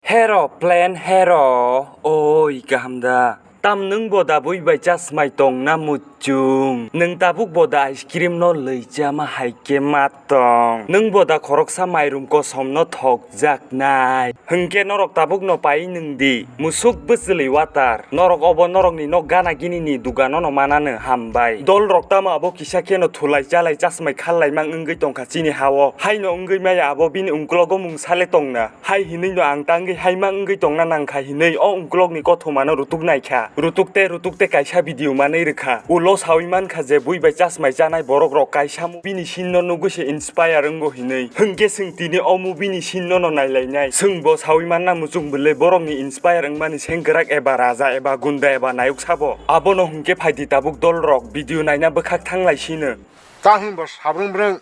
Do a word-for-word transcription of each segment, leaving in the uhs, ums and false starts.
Hero, plan hero. Oi, kaham da. Tam nwng bo da bui bai chasmai tong na muchung? Nwng tabuk bo da ice cream no lwi chama hai khe ma tong? Nwng bo da khoroksa mairum kosom no thok jak nai? Hwnkhe norok tabuk no pai nwng di, musuk bwchwlwi watar. Norok obo norok ni nok gana gini ni dugan no manano hambai. Dol rok tamo abo kisa khe no thulai chalai chasmai khallai mang wngwi tongkha chini ha o. Hai no wngwi maya abo bini ungklogo mung sale tong na. Hai hinwi no ang tangwi hai mang wngwi tongna nangkha hinwi o ungklokni kothomano rutuk naikha. Rutuk te, rutuk te kaisa video manwi rwkha. Ulo sawi mankha je bui bai chasmai chanai borok rok kaisa mo bini scene no nugwi se inspire wngo hinwi. Hwnkhe chwng tini o movie ni scene no no nailainai. Chwng bo sawi manna muchung bwlwi borokni inspire wngmani sengkwrak eba raja eba gunda eba nayok sabo. Abono hwnkhe phaidi tabuk dol rok video naina bwkhak thanglai sino. Ta hwnba sabrung brung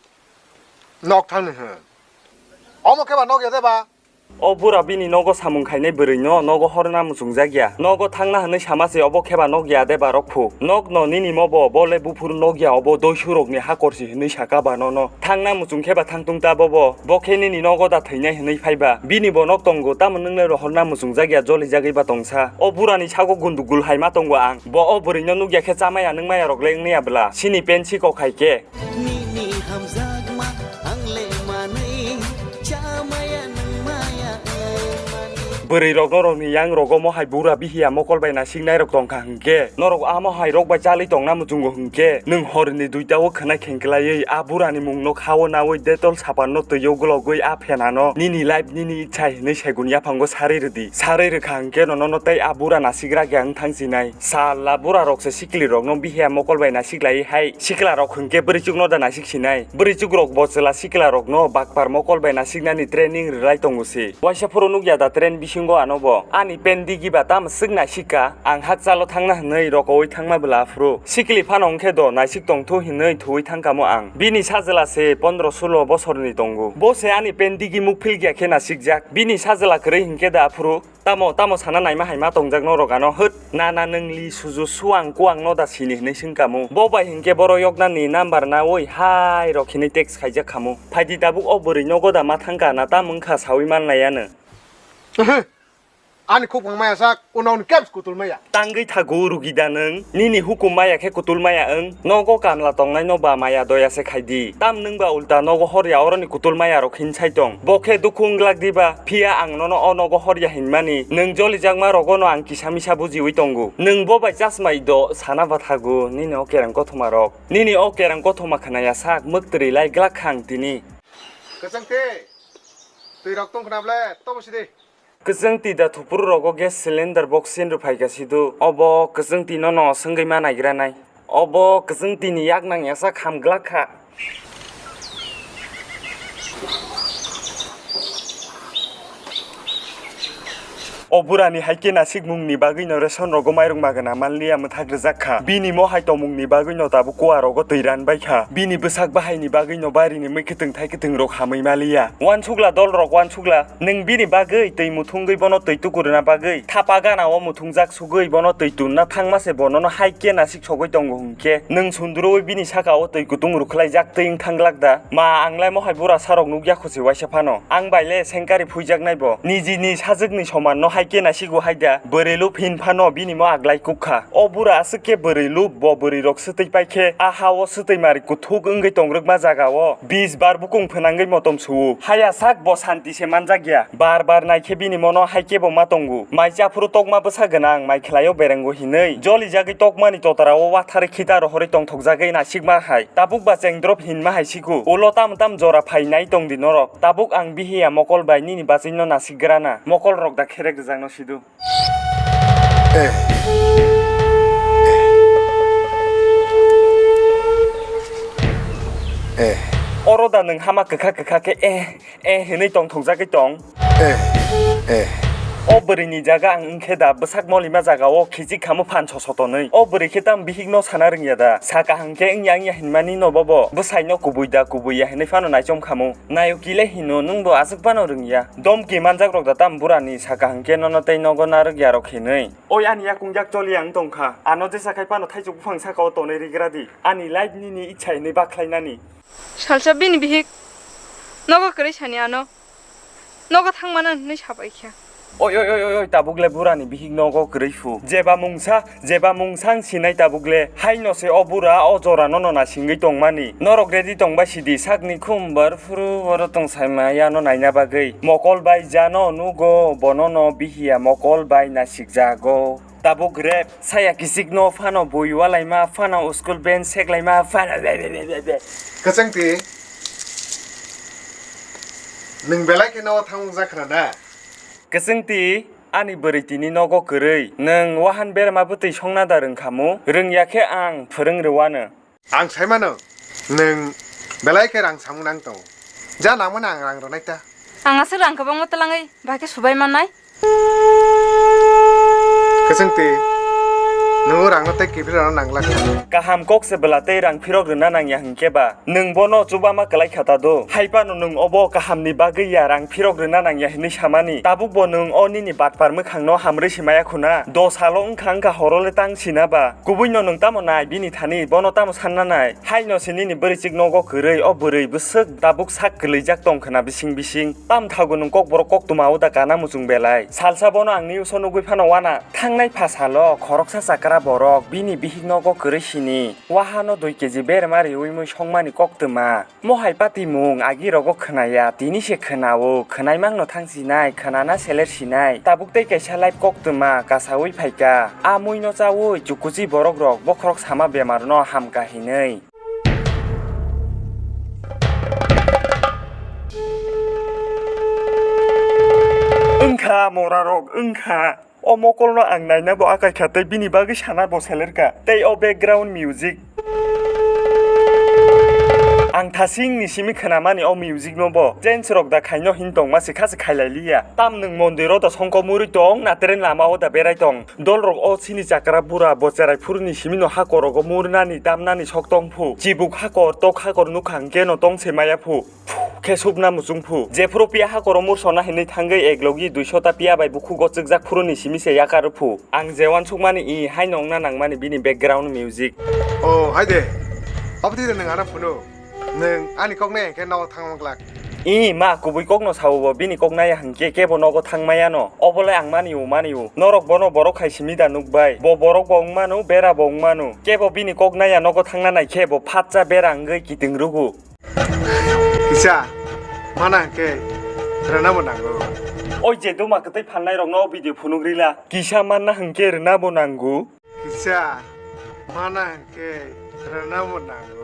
nok thangni hwn. Omo khe ba nok ya de ba? O bura bini nogo samung khainai bwrwi no nogo horna muchungjak ya. Nogo thangna hwnwi sama se obo khe ba nok ya de ba rok phu. Nok no nini mo bo, bo le buphuru nok ya obo doisu rok ni hakor si hwnwi saka ba no no. Thangna muchung khe ba thangtung ta bo bo. Bo khe nini nogo da thwinai hwnwi phai ba. Bini bo nok tongo tamo nwng le rohorna muchungjak ya joli jagwi ba tongsa. O bura ni sago gundugul hai ma tongo ang. Bo o bwrwi no nuk ya khe cha maya nwng maya rok le wng ya bwla. Sini pen si kok hai khe. Nini hamjakma ang le manwi cha maya nwng maya wng mani. Bwrwi rok norok ni yang rogo mo hai bura bihiya mokol bai nasiknai rok tongkha hwnkhe, norok amo hai rok bai chalwi tongna muchungo hwnkhe, nwng hor ni duita o khwnai khengklaiwi a bura ni mung no kha o nawi Dettol sapan no twi o gologwi a phena no nini life nini ichha hinwi segun yaphango sarwi rwdi. Sarwi rwkha hwnkhe no nono tei a bura nasikra khe wng thang sinai. Salla bura rok se sikli rok no bihiya mokol bai nasik lai hai. Sikla rok hwnkhe bwrwichuk no da nasik sinai. Bwrwichuk rok bo chwla sikla rok no bakpar mokol bai nasiknani training rwlai tongo se. Waisa phuru nukya da train bisingo ano bo. Ani pen digi ba tamo swk naisik ka. Ang hakchalo thangna hwnwi rokowi thangma bwla aphuru. Sikli phano hwnkhe do naisik tongthu hinwi thuwi thangkamo ang. Bini sajwla se pondro sulo bosorni tongo. Bo se ani pen digi muk philgya khe nasikjak. Bini sajwla kwrwi hwnkhe da aphuru. Tamo, tamo sana naima hai ma tongjak norok ano. Hwt, nana nwngli suju suang kuang no da sini hinwi swngkamo. Bo bai hinkhe boro yoknani number nawi hai rok hinwi text khaijak khamu. Phaidi tabuk o bwrwi nogo da ma thangka na tam wngkha sawi man nai ano. Ehe, ani khukmang maya sak, uno ni kems kutul maya. Tangwi thago rugi da nwng? Nini hukum maya khe kutul maya wng? Nogo kamla tongnai no ba maya doya se khai di. Tam nwng ba ulta nogo horya oroni kutul maya rok hinsai tong. Bo khe dukhu wng glak di ba? Phiya ang nono o nogo horya hinmani. Nwng jolijakma rogo no ang kisa misa bujiwi tongo. Nwng bo bai chasmai do sana ba thago nini o kereng kothoma rok. Nini o kereng kothoma khwnaya sak mwktwrwi lai glak kha ang tini. Kwchang twi, twi rok tong khna ble, tobo sidi. Kwchwng twi da thupuru rogo gas cylinder box sin rw phaikha sidu. Obo kwchwng twi no no swngwi ma naigra nai. Obo kwchwng twi ni yak nang yasa kham glak kha. O bura ni hai khe nasikmung ni bagwi no ration rogo mairung magwna manliya mwthak rwjak kha. Bini mo hai tongmung ni bagwi no tabuk kua rogo twi ran bai kha. Bini bwsak bahai ni bagwi no bari ni mui kwtwng thai kwtwng rok hamwi maliya. Wansukla dol rok wansukla. Nwng bini bagwi twi muthungwi bono twi tukuruna bagwi thapa gana o muthungjak sugwi bono twi tunna thangma se bono no hai khe nasik sogwi tongo hwnkhe nwng sundurwi bini saka o twi kutung rwkhlaijak twi wng thang glak da? Ma ang lai mohai bura sarok nukya khusi waisa phano. Ang bai le sengkari phuijaknai bo. Niji ni sajwk ni soman no hai khe nasigo hai da. Bwrwi lup hin phano bini mo aglai kuk kha. O bura aswk khe bwrwi lup bo bwrwi rok swtwi pai khe a ha o swtwi mari kuthuk wngwi tong rwkma jaga o. Bis bar bukung phwnangwi motom suo. Haya sak bo santi se manjak ya. Bar bar nai khe bini mono hai khe bo ma tongo. Mai cha phuru tokma bwsa gwnang, mai khlai o berengo hinwi. Joli jagwi tokmani totara o watharwi khita rohorwi tongthok jagwi nasikma hai. Tabuk ba cheng drop hinma hai siku. Ulo tam tam jora phai nai tong di norok. Tabuk ang bihiya mokol bai nini bachwi no nasik grana. Mokol rok da kherek rwjak no sidu. Eh. Eh. Oro da nwng hama kwkha kwkha khe eh eh hinwi tongthokjagwi tong. Eh. Eh. O bwrwi ni jaga ang wngkhe da bwsak molima jaga o khichik khamu phan soso tonwi. O bwrwi khe tam bihik no sana rwngya da. Sa kaham khe wngya wngya hinmani no bobo. Bwsai no kubui da kubui ya hinwi phano naichom khamu. Nayoki le hino nwng bo aswk phano rwngya. Domki manjak rok da tam bura ni sa kaham khe nono tei nogo narwk ya rok hinwi. Oi ani yakung yak choli ang tongkha. Ano jesa khai phano thaichuk buphang saka o tonwi rigra di. Ani life nini ichha hinwi bakhlai nani. Salsa bini bihik nogo kwrwi sani ano. Nogo thangmano hinwi sabai kha. Oi, oi, oi, oi, oi, tabuk le burani bihik nogo kwrwi phu. Jeba mungsa, jeba mungsang sinai tabuk le. Haino se o bura o jora nono nasingwi tongmani. Norok ready tongba sidi sakni khum bar phuru boro tong saima yano naina bagwi. Mokol bai jano nugo bono no bihiya mokol bai nasikjago. Tabuk rep, saya kisikno phano bui walaima, phano school bench seklaima, phano be, be, be, be, be. Kwchwngti, nwng belai khe nogo thangmung jak khna na? Kwchwngti, ani bwrwi tini nogo kwrwi. Nwng wahan berma bwtwi songna da rwngkhamu? Rwngya khe ang phwrwng rwano. Ang sai mano, nwng belai khe rang samung nang tongo. Ja nangmani ang rang rwnai ta. Ang aswk rang kwbangma twlangwi bahai khe subai mannai. Kwchwngti, nwng o rangno tei kiphilrano nang glak kha. Kaham kok se bwla tei rang phirok rwna nangya hwnkhe ba, nwng bono chubama kwlai kha ta do. Hai phano nwng obo kahamni bagwi ya rang phirok rwna nangya hwnwi samani. Tabuk bo nwng o nini batpar mwkhangno hamrwi se maya khuna. Do salo wngkha wngkha horo le tang sina ba. Kubui no nwng tamo nai bini thani, bono tamo sanna nai? Haino se nini bwrwichik nogo kwrwi, o bwrwi bwswk tabuk sak kwlwijak tong khna bising bising. Tam thago nwng kokborok koktwma o da kana muchung belai. Salsa bono ang news o nugwi phano wana. Thangnai pha salo khoroksa chakra borok bini bihik nogo kwrwi sini. Wahano dui keji berma riwi mui songmani koktwma. Mohai patimung agi rogo khwnaya, tini se khwnao, khwnaimang no thang sinai, khwnana seler sinai. Tabuk tei kaisa live koktwma kasawi phaikha. A mui no chawi chukuchi borok rok bokhorok sama bemar no hamkha hinwi. Wngkha mora rok, wngkha. O mokolno ang naina bo akai kha tei bini bagwi sana bo selerka. Tei o background music. Ang thasingni simi khwnamani o music no bo. Change rok da khaino hin tongma se kha se khailai liya. Tam nwng mondir o da songko murwi tong na tren lama o da berai tong. Dol rok o chini chakra bura bo cherai phuruni simi no hakor rogo murnani damnani sok tong phu. Chibuk hakor tok hakor nukha hwnkhe no tong se maya phu. Khe supna muchung phu. Jephuru piya hakoro mursona hinwi thangwi ek logi duiso ta piya bai bukhugo chwkjak phuruni simi se yakar phu. Ang je uansukmani i hai nongna nangmani bini background music. Oh, hai de. Abdi de nwng ano phunu. Nwng ani kok nai khe nogo thangma glak. I ma kubui kokno sawo bo bini kok naya hwnkhe kebo nogo thangmaya no. Obolai ang mani u mani u. Norok bono borok hai simi da nukbai. Bo borok bo wngmano, bera bo wngmano. Kebo bini kok naya nogo thangna nai khe bo phatsa bera wngwi kiting rugu. Kisa, mana hwnkhe rwnabo nango. Oi je duma kwtwi phalnai rokno o video phunuk rila. Kisa manna hwnkhe rwnabo nango. Kisa, mana hwnkhe rwnabo nango.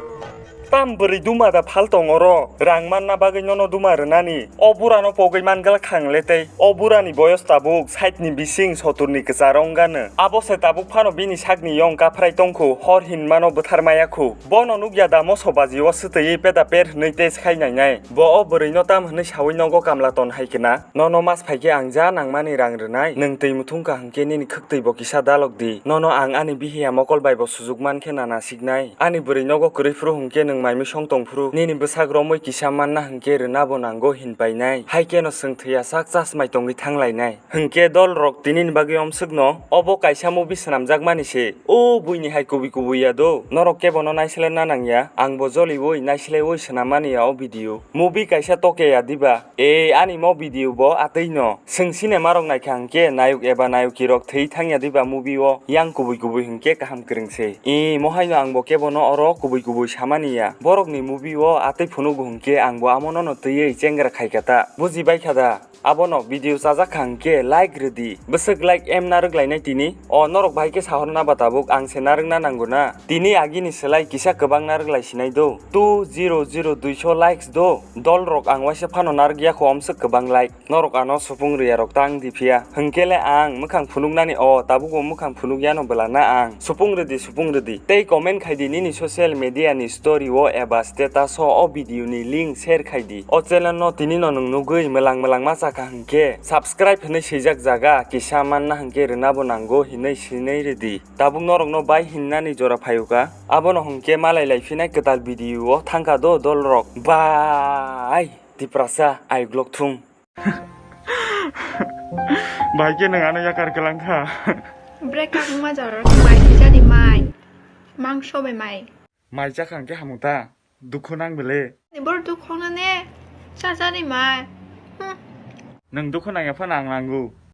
Tam bwrwi duma da phal tong oro, rang manna bagwi nono duma rwnani. O burano pogwi man glak khang le tei. O burani boyos tabuk sait ni bising sotur ni kwcharo wngano. Abo se tabuk phano bini sakni yong kaphrai tongkhu, hor hinmano bwthar maya khu. Bono nukya da moso baji o swtwi peda per hwnwi test khai nainai. Bo o bwrwino tam hwnwi sawi nogo kamla ton hai kena. Nono mas phaikhe ang ja nangmani rang rwnai. Nwng twi muthung kaham khe nini khwktwi bo kisa dalok di. Nono ang ani bihiya mokol bai bo sujuk man khe na nasiknai. Ani bwrwi nogo kwrwi phuru hwnkhe nwng mai misong tong phuru nini bwsak romwi kisa manna hwnkhe rwna bo nango hin painai. Hai khe no chwng thwiya sak chasmai tongwi thanglainai. Hwnkhe dol rok tinini bagwi omswkno obo kaisa movie swnamjakmani se. O buini hai kubui kubui ya do. Norok kebo no naislai na nangya. Ang bo joliui naislaiui swnammani ya o video. Movie kaisa toke ya diba? E ani mo video bo atwi no. Chwng cinema rok naikha hwnkhe nayok eba nayoki rok thwi thangya diba movie o? Yang kubui kubui hwnkhe kaham kwrwng se. E mo haino ang bo kebo no oro kubui kubui samani ya. Borok ni movie o atwi phunugo hwnkhe ang bo amo no no twiwi chengra khaikha ta. Buji baikha da? Abono video chajak kha hwnkhe like rwdi. Bwswk like em narwk lainai tini? O norok bahai khe sahorna ba tabuk ang se narwkna nango na? Tini agini slai kisa kwbang narwk lai sinai do. Two zero zero duiso likes do. Dol rok ang waisa phano narwk yakho omswk kwbang like. Norok ano supung rwya rok tang di phiya. Hwnkhe le ang mwkhang phunuknani o tabuk bo mwkhang phunuk yano bwla na ang. Supung rwdi, supung rwdi. Tei comment khai di nini social media ni story o eba status o o video ni link share khai di. O channel no tini no nwng nugwi mwlang mwlang ma chakha hwnkhe subscribe hinwi swijak jaga kisa manna hwnkhe rwna bo nango hinwi sinwi rwdi. Tabuk norok no bai hinnani jora phayuka. Abono hwnkhe malai lai phinai kwtal video o thangkha do dol rok. Bai Tiprasa ai glok thung. Bai khe nwng ano yakar kwlang kha. Break up wngma jora mai kisa di mai. Mangso bai mai. Mai chakha hwnkhe hamu ta. Dukhu nang bele. Ni bor dukhu na ne. Cha cha di mai. Hmm. Nwng dukhu nangya phano ang nango.